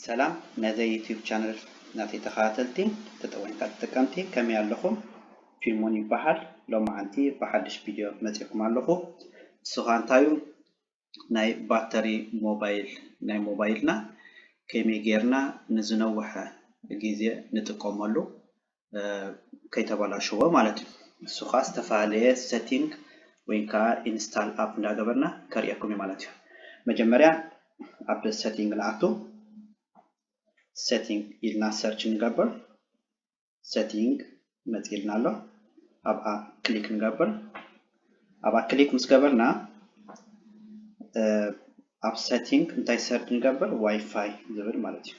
ሰላም ነዘይ ዩቲዩብ ቻነል ናተይ ተኸታተልቲ ተጠወንካ ተጠቀምቲ ከመይ ኣለኹም? ፊልሞን ይበሃል። ሎማዓንቲ ብሓድሽ ቪድዮ መፂኹም ኣለኹ። እሱ ኸዓ እንታዩ ናይ ባተሪ ሞባይል ናይ ሞባይልና ከመይ ጌርና ንዝነውሐ ግዜ ንጥቀመሉ ከይተበላሽዎ ማለት እዩ። እሱ ከዓ ዝተፈላለየ ሴቲንግ ወይ ከዓ ኢንስታል ኣፕ እንዳገበርና ከርእየኩም እዩ ማለት እዩ። መጀመርያ ኣብ ሴቲንግ ንኣቱ። ሴቲንግ ኢልና ሰርች ንገብር። ሴቲንግ መፂልና ኣሎ። ኣብኣ ክሊክ ንገብር። ኣብኣ ክሊክ ምስ ገበርና ኣብ ሴቲንግ እንታይ ሰርች ንገብር? ዋይፋይ ዝብል ማለት እዩ።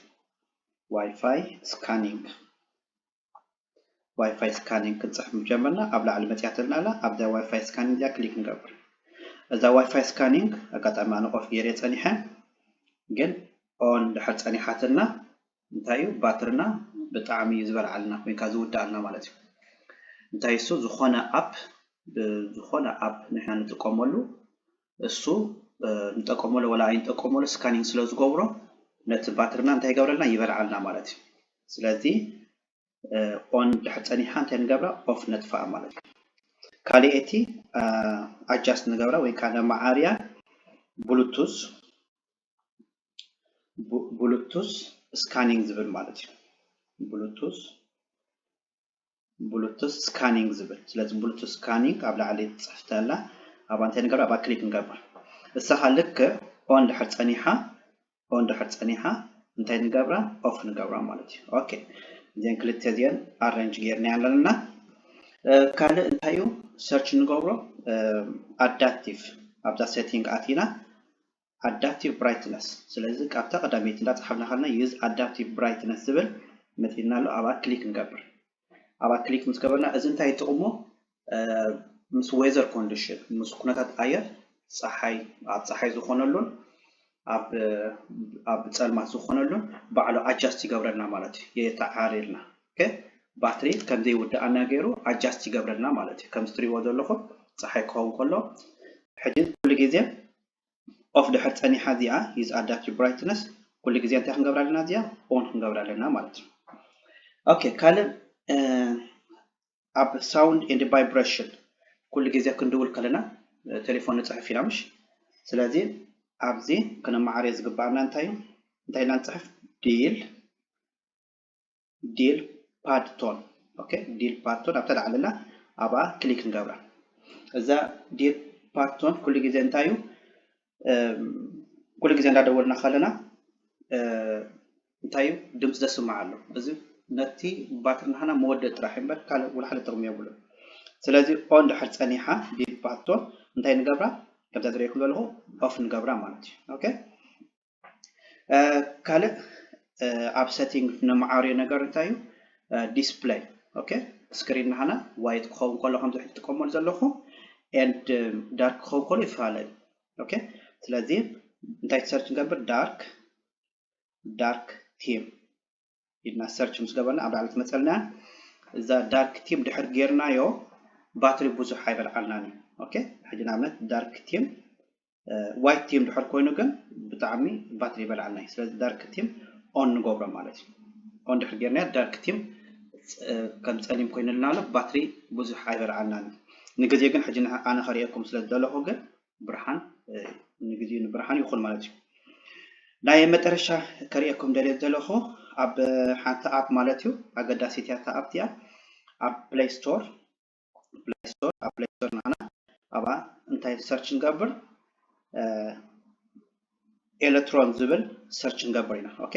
ዋይፋይ ስካኒንግ ዋይፋይ ስካኒንግ ክንፅሕፍ ምስ ጀመርና ኣብ ላዕሊ መፂኣትልና ኣላ። ኣብዛ ዋይፋይ ስካኒንግ እዚኣ ክሊክ ንገብር። እዛ ዋይፋይ ስካኒንግ ኣጋጣሚ ኣነ ኦፍ ገይረ ፀኒሐ፣ ግን ኦን ድሕር ፀኒሓትና እንታይ እዩ ባትርና ብጣዕሚ እዩ ዝበልዓልና ወይ ከዓ ዝውድኣልና ማለት እዩ። እንታይ እሱ ዝኾነ ኣፕ ዝኾነ ኣፕ ንሕና ንጥቀመሉ እሱ ንጠቀመሉ ወላ ኣይንጠቀመሉ ስካኒንግ ስለ ዝገብሮ ነቲ ባትርና እንታይ ይገብረልና? ይበልዓልና ማለት እዩ። ስለዚ ኦን ድሕር ፀኒሓ እንታይ ንገብራ? ኦፍ ነጥፋኣ ማለት እዩ። ካልኤቲ ኣጃስት ንገብራ ወይ ከዓ ነመዓርያ ብሉቱዝ ብሉቱዝ ስካኒንግ ዝብል ማለት እዩ። ብሉቱዝ ብሉቱዝ ስካኒንግ ዝብል ስለዚ ብሉቱዝ ስካኒንግ ኣብ ላዕሊ ትፅሕፍተላ ኣብ እንታይ ንገብራ? ኣብኣ ክሊክ ንገብር። እሳኻ ልክዕ ኦን ድሕር ፀኒሓ ኦን ድሕር ፀኒሓ እንታይ ንገብራ? ኦፍ ንገብራ ማለት እዩ። ኦኬ እዚአን ክልተ እዚአን ኣረንጅ ጌርና ኣለና። ካልእ እንታይ እዩ ሰርች ንገብሮ? ኣዳፕቲቭ ኣብዛ ሴቲንግ ኣቲና ኣዳፕቲቭ ብራይትነስ ስለዚ ካብታ ቀዳመይቲ እንዳፀሓፍና ከለና ዩዝ ኣዳፕቲቭ ብራይትነስ ዝብል መፂና ኣሎ። ኣብኣ ክሊክ ንገብር። ኣብኣ ክሊክ ምስ ገበርና እዚ እንታይ ጥቕሙ? ምስ ዌዘር ኮንዲሽን ምስ ኩነታት ኣየር ፀሓይ ኣብ ፀሓይ ዝኾነሉን ኣብ ኣብ ፀልማት ዝኾነሉን ባዕሉ ኣጃስት ይገብረልና ማለት እዩ። የተዓርየልና ባትሪ ከምዘይውድኣና ገይሩ ኣጃስት ይገብረልና ማለት እዩ። ከምዚ ትሪእዎ ዘለኹም ፀሓይ ክኸውን ከሎ ሕጂ ኩሉ ግዜ ኦፍ ድሕር ፀኒሓ እዚኣ ዩዝ ኣዳፕቲቭ ብራይትነስ ኩሉ ግዜ እንታይ ክንገብራ ኣለና? እዚኣ ኦን ክንገብራ ኣለና ማለት እዩ። ኦኬ ካልእ ኣብ ሳውንድ ኤንድ ቫይብሬሽን ኩሉ ግዜ ክንድውል ከለና ቴሌፎን ንፅሕፍ ኢና ምሽ? ስለዚ ኣብዚ ክነመዓርዮ ዝግባኣና እንታይ እዩ? እንታይ ኢና ንፅሕፍ? ዲል ዲል ፓድ ቶን ኦኬ ዲል ፓድ ቶን ኣብታ ላዕሊ ኣላ ኣብኣ ክሊክ ንገብራ። እዛ ዲል ፓድ ቶን ኩሉ ግዜ እንታይ እዩ? ኩሉ ግዜ እንዳደወልና ከለና እንታይ እዩ ድምፂ ዘስምዕ ኣሎ። እዚ ነቲ ባትሪ ናህና መወደእ ጥራሕ እምበር ካልእ ወላ ሓደ ጥቕሚ የብሉን። ስለዚ ኦን ድሕር ፀኒሓ ዲል ፓድ ቶን እንታይ ንገብራ? ከምዛ ዝርእየኩም ዘለኹ ኦፍ ንገብራ ማለት እዩ። ኦኬ ካልእ ኣብ ሴቲንግ ነመዓርዮ ነገር እንታይ እዩ? ዲስፕለይ ኦኬ ስክሪን ናህና ዋይት ክኸውን ከሎ ከምዚ ሕጂ ትጥቀመሉ ዘለኹ ኤንድ ዳርክ ክኸውን ከሎ ይፈላለ እዩ። ኦኬ ስለዚ እንታይ ሰርች ንገብር? ዳርክ ዳርክ ቲም ኢልና ሰርች ምስ ገበርና ኣብ ላዕሊ ትመፀልና እዛ ዳርክ ቲም ድሕር ጌርናዮ ባትሪ ብዙሕ ኣይበልዓልናን እዩ። ኦኬ ሕጂ ንኣብነት ዳርክ ቲም ዋይት ቲም ድሕር ኮይኑ ግን ብጣዕሚ ባትሪ ይበልዓልና እዩ። ስለዚ ዳርክ ቲም ኦን ንገብሮ ማለት እዩ። ኦን ድሕር ጌርናዮ ዳርክ ቲም ከም ፀሊም ኮይኑልና ኣሎ ባትሪ ብዙሕ ኣይበልዓልናን እዩ። ንግዜ ግን ሕጂ ኣነ ከርእየኩም ስለ ዝደለኹ ግን ብርሃን ንግዜኡ ንብርሃን ይኹን ማለት እዩ። ናይ መጠረሻ ከርእየኩም ደልየ ዘለኹ ኣብ ሓንቲ ኣፕ ማለት እዩ ኣገዳሲት እያ እታ ኣፕ እዚኣ ኣብ ፕሌይ ስቶር ፕሌይ ስቶር ኣብ ፕሌይ ስቶር ንዓና ኣብኣ እንታይ ሰርች ንገብር ኤሌክትሮን ዝብል ሰርች ንገብር ኢና። ኦኬ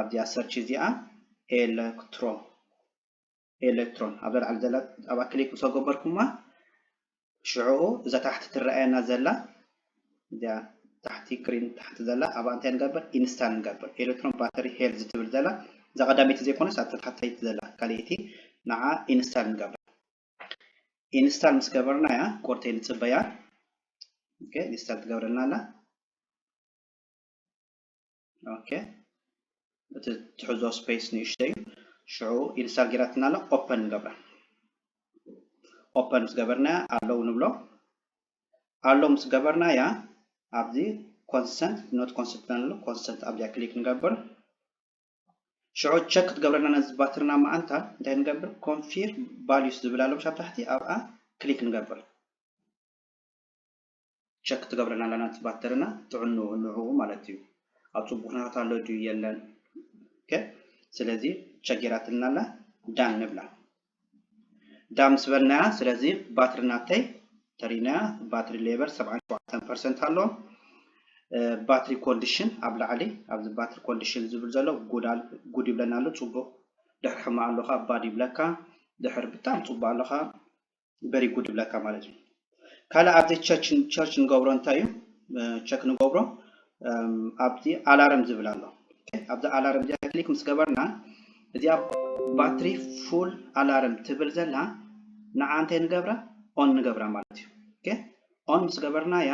ኣብዚኣ ሰርች እዚኣ ኤሌክትሮን ኤሌክትሮን ኣብ ላዕሊ ዘላ ኣብኣ ክሊክ ምስ ኣገበርኩማ ሽዑኡ እዛ ታሕቲ ትረኣየና ዘላ እዚኣ ታሕቲ ግሪን ታሕቲ ዘላ ኣብኣ እንታይ ንገብር? ኢንስታል ንገብር። ኤሌክትሮን ባተሪ ሄልዝ ትብል ዘላ እዛ ቀዳመይቲ ዘይኮነስ ኣብታ ታሕተይቲ ዘላ ካልኣይቲ ንዓ ኢንስታል ንገብር። ኢንስታል ምስ ገበርናያ ቁርተይ ንፅበያ። ኦኬ ኢንስታል ትገብረልና ኣላ። ኦኬ እቲ ትሕዞ ስፔስ ንእሽተይ እዩ። ሽዑ ኢንስታል ጌራትና ኣላ። ኦፐን ንገብራ። ኦፐን ምስ ገበርናያ ኣለው ንብሎ። ኣሎ ምስ ገበርናያ ኣብዚ ኮንሰንት ኖት ኮንሰንት ኣሎ ኮንሰንት ኣብዚኣ ክሊክ ንገብር። ሽዑ ቸክ ክትገብረልና ነዚ ባትርና መኣንታ እንታይ ንገብር? ኮንፊርም ቫልዩስ ዝብል ኣሎ ኣብ ታሕቲ፣ ኣብኣ ክሊክ ንገብር። ቸክ ትገብረልና ኣላ ነቲ ባትርና ጥዕንኡ ንዕኡ ማለት እዩ። ኣብ ጽቡቕ ኩነታት ኣሎ ድዩ የለን። ኦኬ፣ ስለዚ ቸክ ጌራትልና ኣላ፣ ዳን ንብላ። ዳን ምስ በልናያ፣ ስለዚ ባትሪ ናተይ ተሪናያ፣ ባትሪ ሌቨል ሰብዓን ሸውዓተን ፐርሰንት ኣሎ። ባትሪ ኮንዲሽን ኣብ ላዕሊ ኣብዚ ባትሪ ኮንዲሽን ዝብል ዘሎ ጉድ ይብለና ኣሎ። ጽቡቕ ድሕሪ ሕማቕ ኣለኻ ባድ ይብለካ፣ ድሕሪ ብጣዕሚ ጽቡቕ ኣለኻ ቨሪ ጉድ ይብለካ ማለት እዩ። ካልእ ኣብዚ ቸርች ንገብሮ እንታይ እዩ? ቸክ ንገብሮ ኣብዚ ኣላርም ዝብል ኣሎ። ኣብዚ ኣላርም እዚኣ ክሊክ ምስ ገበርና እዚኣ ባትሪ ፉል ኣላርም ትብል ዘላ ንዓ እንታይ ንገብራ? ኦን ንገብራ ማለት እዩ። ኦን ምስ ገበርናያ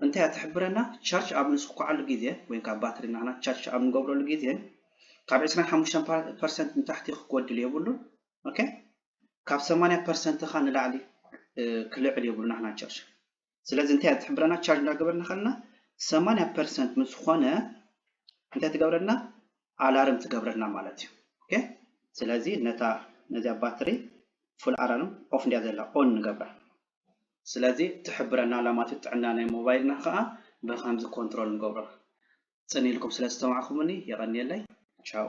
እንታይ እያ ትሕብረና? ቻርጅ ኣብ ንስኳዓሉ ግዜ ወይ ከዓ ባትሪ ንሕና ቻርጅ ኣብ ንገብረሉ ግዜ ካብ ዕስራን ሓሙሽተን ፐርሰንት ንታሕቲ ክጎድል የብሉን። ኦኬ፣ ካብ ሰማንያ ፐርሰንት ኻ ንላዕሊ ክልዕል የብሉ ናሕና ቻርጅ። ስለዚ እንታይ ትሕብረና? ቻርጅ እንዳገበርና ከለና ሰማንያ ፐርሰንት ምስ ዝኾነ እንታይ ትገብረና? ኣላርም ትገብረና ማለት እዩ። ኦኬ፣ ስለዚ ነታ ነዚኣ ባትሪ ፉል ኣላርም ኦፍ እንዲያ ዘላ ኦን ንገብራ። ስለዚ ትሕብረና ኣላ ማለት እዩ። ጥዕና ናይ ሞባይልና ከዓ ብከምዚ ኮንትሮል ንገብሮ። ጽን ኢልኩም ስለ ዝተማዕኩምኒ የቐንየለይ። ቻው።